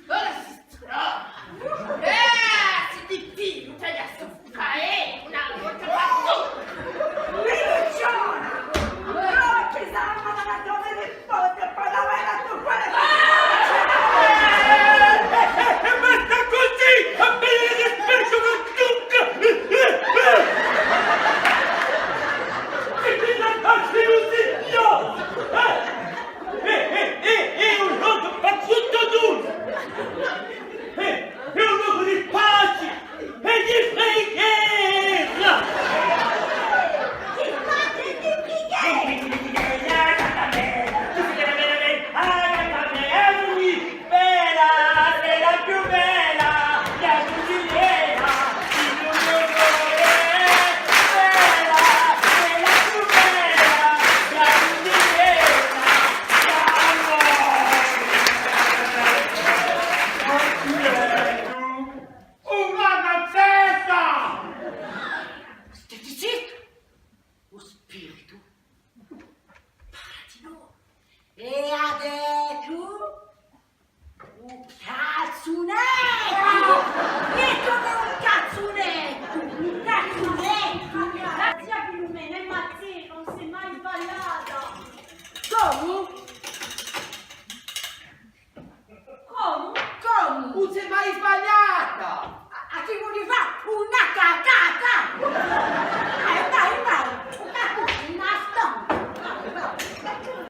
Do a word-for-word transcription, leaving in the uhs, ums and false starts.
Ora si trova. Eh, si ti pigliu, ti lasciu fà, eh, una volta per tutte. Rinunciona! No, ci sarà una ragione di forte per la vera tu quale... Eh, eh, eh, basta cusì! Appena ti spezzu la zucca! Eh, eh, eh! Ti pigliu il passivo, signor! Eh! Eh, eh, eh, eh, un locu per tuttu dui! Eh, eh, un locu di pace e di preghiera! Di pace e di preghiera! Bella, bella più bella, la Giulietta, il mio cuore, bella, bella più bella, la Giulietta, l'amore. Una cazzetta! Stai zittu! U spiritu palatinu. È hà dettu un cazzunettu! È cumu un cazzunettu! Un cazzunettu! La zia Filumena hè mazzera, ùn s'hè mai sbagliata! Cumu? Cumu? Cumu? Ùn s'hè mai sbagliata!